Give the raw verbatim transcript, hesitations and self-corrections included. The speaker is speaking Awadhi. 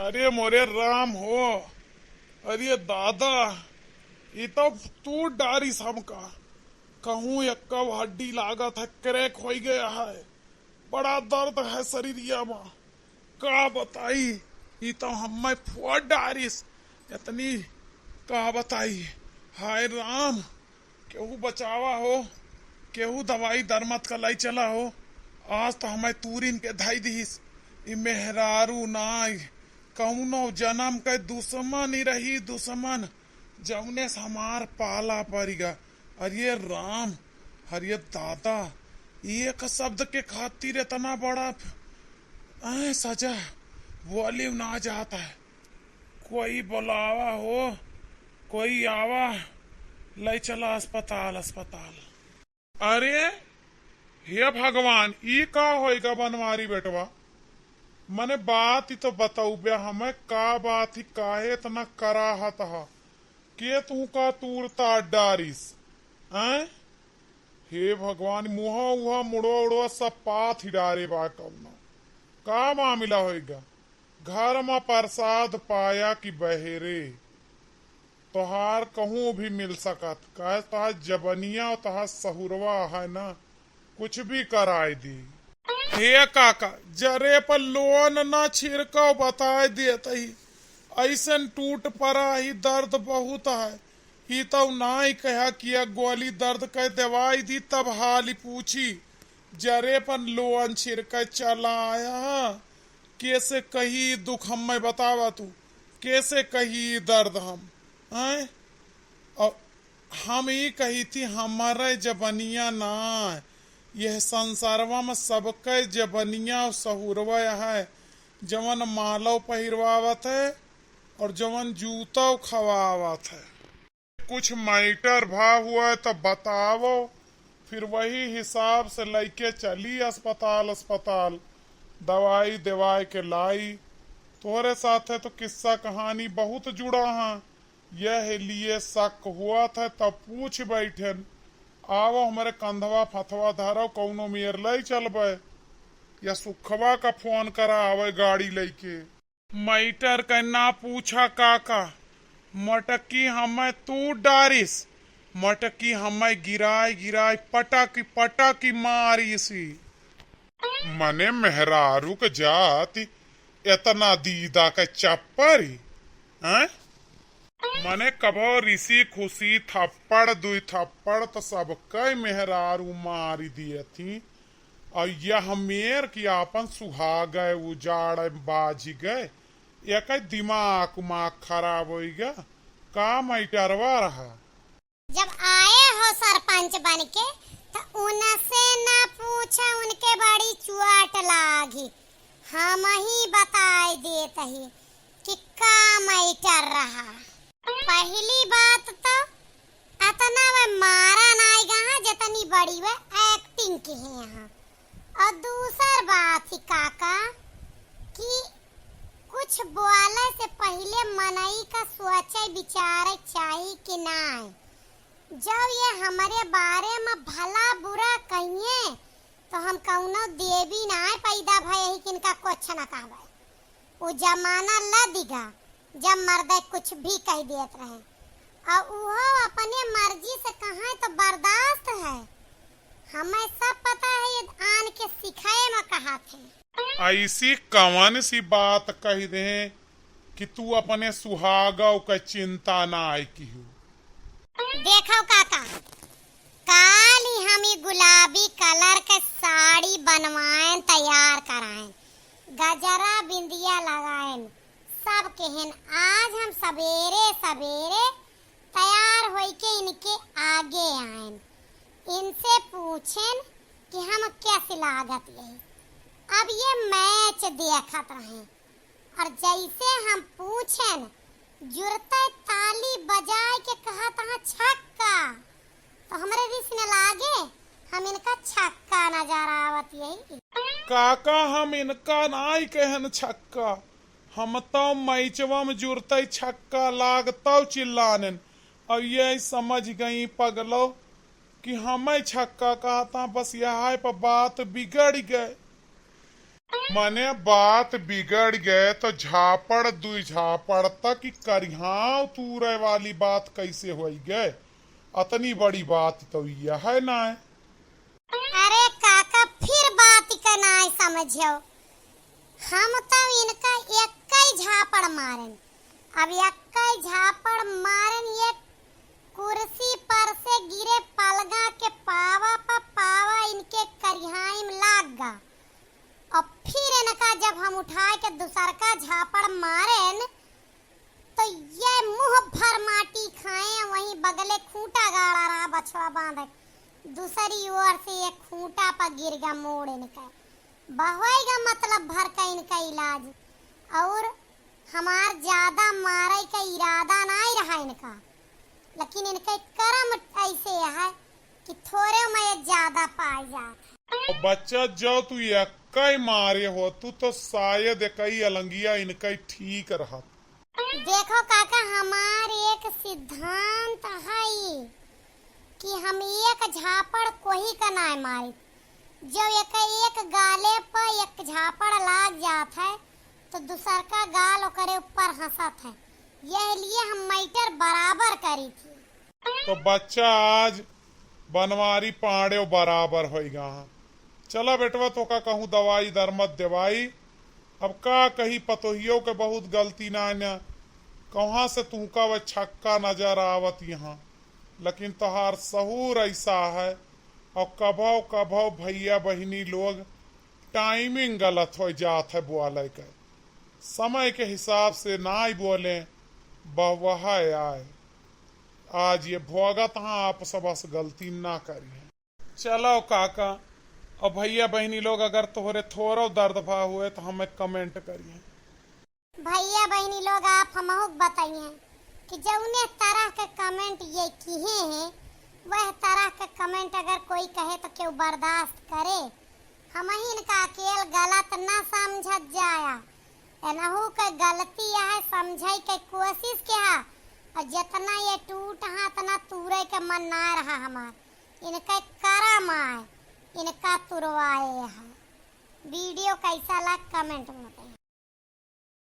अरे मोरे राम हो, अरे दादा, ई तो तू डारिस हमका। कहूँ एक्का हड्डी लागत है, crack होइ गया है, बड़ा दर्द है शरीरिया मा। का बताई, ई तो हम्मे फोड़ डारिस। इतनी का बताई, हाय राम, केहू बचावा हो, केहू दवाई दरमत का लाई चला हो। आज तो हम्मे तूरिन के धई दिहिस। ई मेहरारू नाई, कौनो जन्म के दुश्मन ही रही, दुश्मन, जौने से हमार पाला परिगा। अरे राम, अरे दादा, एक शब्द के खातिर इतना बड़ा, ऐ, सजा बोली ना जाता है। कोई बुलावा हो, कोई आवा, लै चला अस्पताल, अस्पताल। अरे, हे भगवान, ई का होइगा बनवारी बेटवा? मने बात ही तो बतौबे हमें, का बात ही, काहे इतना कराहत ह? के तू का तूर तार डारिस? हैं? हे भगवान, मुहा उहा मुड़वा उड़वा सब पाथ ही डारे बा कौनो। का मामिला होइगा? घर मा प्रसाद पाया कि बहेरे? तोहार कहूँ भी मिल सकत, काहे तोहार जबनिया और तोहार सहुरवा है ना, कुछ भी कराए दी। हे काका, जरे पर लोन ना छिड़काओ, बताए देत ही। ऐसन टूट पड़ा ही, दर्द बहुत है। ई तौ नाई कहा कि एक गोली दर्द के दवाई दी, तब हाली पूछी। जरे पर लोन छिड़के चला आया है। कैसे कही दुख हम्मे बतावा तू, कैसे कही दर्द हम, हैं? और हम ई कही थी, हमारे जबनिया ना, यह संसारवा में सबके जबनिया और सहुरवा है, जवन मालव पहिरवावत है और जवन जूता खवावत है। कुछ matter भा हुआ है तो बतावो, फिर वही हिसाब से लइके चली अस्पताल, अस्पताल दवाई देवाई के लाई। तोहरे साथे तो किस्सा कहानी बहुत जुड़ा है, यह लिए शक हुआ था तब पूछ बैठेन। आवो हमरे कंधवा फथवा धरो, कौनो मेर लई चलबे, या सुखवा का फोन करा आवे गाड़ी लइके। Matter के ना पूछा काका, मटकी हमें तू डारिस, मटकी हमें गिराई गिराई पटकी पटकी मारिसी। मने मेहरारू के जाति इतना दीदा के चप्परी, हैं? मने कभो रिसी खुसी थप्पड़ दुई थप्पड़ त सबके मेहरारू मारी दिए थी। और यह मेर कि आपन सुहागे उजाड़ बाजी गए, एक दिमाग उमाग खराब होइगा। का मैटरवा रहा? जब आए हो सरपंच बन के, तो उनसे ना पूछा, उनके बड़ी चुआट लागी। हम ही बताए देत ही कि का मैटर रहा। पहली बात तो अतना वे मारा नाई गा, जितनी बड़ी वे acting की है यहाँ। और दूसर बात ही काका कि कुछ बोले से पहले मनई का सोचे विचारे चाही कि नाई। जब ये हमरे बारे में भला बुरा कहिए, तो हम कौनो देवी नाई पैदा भये ही कि इनका कुछ न कहबे। उ जमाना लदिगा, जब मर्दे कुछ भी कह देत रहे, और उहो अपने मर्जी से कहे तो बर्दाश्त है। हमें सब पता है, ये आन के सिखाए में कहा थे। ऐसी कवन सी बात कह दे कि तू अपने सुहागव के चिंता ना आय किहू। देखो काका, काल ही हम ई गुलाबी colour के साड़ी बनवाएन, तैयार कराएन, गजरा बिंदिया लगाएन, सब केहेन। आज हम सबेरे सबेरे तैयार होइके इनके आगे आएन, इनसे पूछेन कि हम कैसी लागत यही। अब ये match देखत रहें, और जैसे हम पूछेन, जुरते ताली बजाए के कहत हैं, "छक्का।" तो हमरे रिस में लागे, हम इनका छक्का नजर आवत यही। काका, हम इनका नाई कहन छक्का, हम तो मैचवा में जुरते छक्का लागतौ चिल्लानेन। अब ये समझ गई पगलो कि हमें छक्का कहता, बस यहाँ पर बात बिगड़ गए। मने बात बिगड़ गए तो झापड़ दुई झापड़ तक करिहाव तूरे वाली बात कैसे होई गए? अतनी बड़ी बात तो यह है ना है। अरे काका, फिर बात के नाय समझो। हम तो इनका एक्कई झापड़ मारेन। अब एक्कई झापड़ मारेन, ये कुर्सी पर से गिरे पलगा के पावा प पावा इनके करिहाई में लाग गा। अब फिर इनका जब हम उठाए के दूसर का झापड़ मारेन, तो ये मुंह भर माटी खाए, वहीं बगले खूंटा गाड़ा रहा बछवा बांधे, दूसरी ओर से ये खूंटा पर गिर गा मोड़ इनका। बहवाई का मतलब भर का इनका इलाज। और हमार ज्यादा मारे का इरादा नाई रहा इनका, लेकिन इनके करम ऐसे है कि थोरे में ये ज्यादा पाई जात है। तो बच्चा, जो तू एक्कई मारे हो, तू तो शायद एकई अलंगिया इनकई ठीक रहत। देखो काका, हमार एक सिद्धांत है कि हम एक झापड़ कोही का नाय मारित। जो एक, एक गाले पर एक झापड़ लाग जात है, तो दूसर का गाल ओकरे ऊपर हंसत है। यह लिए हम मैटर बराबर करी थी। तो बच्चा, आज बनवारी पाड़ेव बराबर होइगा। हाँ, चला बेटवा, तोका कहूँ दवाई दरमत देवाई। अब का कही, पतोहियो के बहुत गलती ना न, कहाँ से तुहका वह छक्का नजर आवत यहाँ, लेकिन तोहार सहूर ऐसा है। और कभव कभव भैया बहिनी लोग टाइमिंग गलत हो जात है बोले के, समय के हिसाब से नाई बोले, बहवाए आए। आज ये भोगत हाँ, आप सबस गलती ना करी है। चलो काका, और भैया बहिनी लोग अगर तोहरे थोरो दर्द भा हुए तो हमें कमेंट करिए। भैया बहिनी लोग, आप हमहू के बताइए कि जौने तरह के कमेंट ये किहे हैं, वह तरह के कमेंट अगर कोई कहे तो केहू बर्दाश्त करे। हमहिन का अकेल गलत न समझत जाया, एनहू के गलती है, समझे के कोशिश किहा। और जितना ये टूट हा, उतना तूरे के मन ना रहा हमार। इनके करम आए, इनका तुरवाए है। वीडियो कैसा लग, कमेंट में बताइए।